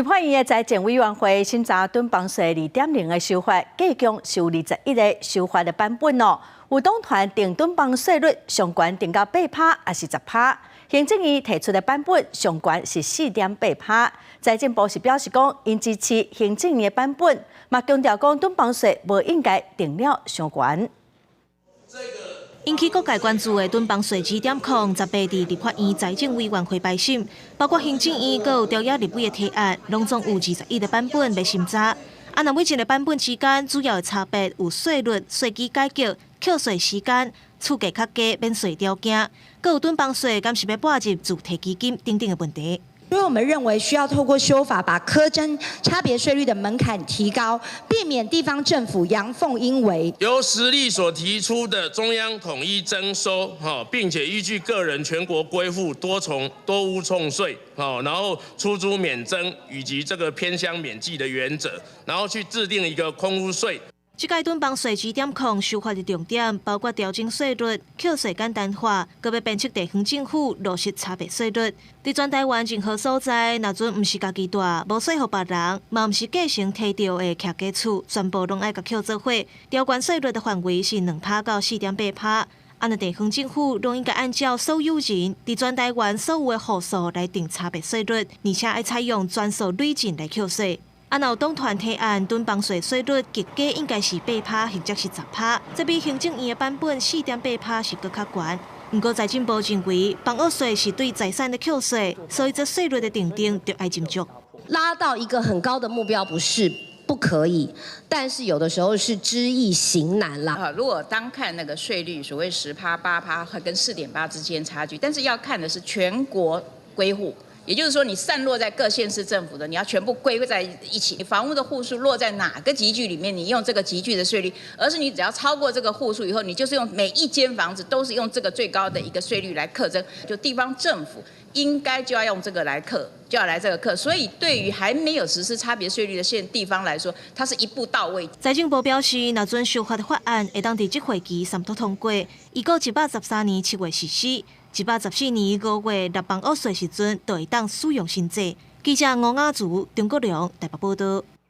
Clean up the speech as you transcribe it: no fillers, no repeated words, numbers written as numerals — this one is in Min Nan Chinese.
立法院的財政委員會審查囤房稅2.0的修法，計共是有21個修法的版本哦。有黨團定囤房稅率上懸定到8趴，抑是10趴？行政院提出的版本上懸是4.8趴。財政部是表示講，𪜶支持行政院的版本，嘛強調講囤房稅無應該定了傷懸。引起各界關注的囤房稅2.0，18佇立法院財政委員會排審，包括行政院閣有朝野立委的提案，攏總有21個版本欲審查。啊，若每一個版本之間主要的差別有稅率、稅基改革、扣稅時間、厝價較低免稅條件，閣有囤房稅敢是欲撥入自提基金等等的問題。所以我們認為需要透過修法，把課徵差別稅率的門檻提高，避免地方政府陽奉陰違。由時力所提出的中央統一徵收，哈，並且依據個人全國歸戶多重多屋重稅，然後出租免徵以及這個偏鄉免計的原則，然後去制定一個空屋稅。這屆囤房稅2.0修法的重點包括調整稅率、扣稅簡單化，閣欲鞭策地方政府落實差別稅率。佇全台灣任何所在，若準毋是家己蹛，無稅予別人，嘛毋是繼承提著的徛家厝，全部攏愛共扣做伙。調懸稅率的範圍是2趴到4.8趴。啊，若地方政府攏應該按照所有人佇全台灣所有的戶數來定差別稅率，而且愛採用全數累進來扣稅。啊，若有黨團提案，囤房稅稅率極低應該是八趴，或者是10趴，這比行政院的版本4.8趴是閣較懸。毋過財政部認為，房屋稅是對財產的扣稅，所以這稅率的訂定就愛斟酌。拉到一個很高的目標不是不可以，但是有的時候是知易行難啦。啊，如果單看那個稅率，所謂10趴、8趴跟4.8之間差距，但是要看的是全國歸戶。也就是說，你散落在各縣市政府的，你要全部歸在一起。房屋的戶數落在哪個級距裡面，你用這個級距的稅率，而是你只要超過這個戶數以後，你就是用每一間房子都是用這個最高的一個稅率來課徵。就地方政府應該就要用這個來課，就要來這個課。所以對於還沒有實施差別稅率的縣地方來說，它是一步到位。財政部表示，若準修法的法案會當佇這會期三讀通過，預估113年7月實施。114年5月納房屋稅時陣，就會當使用新制。記者吳雅竹、張國良台北報道。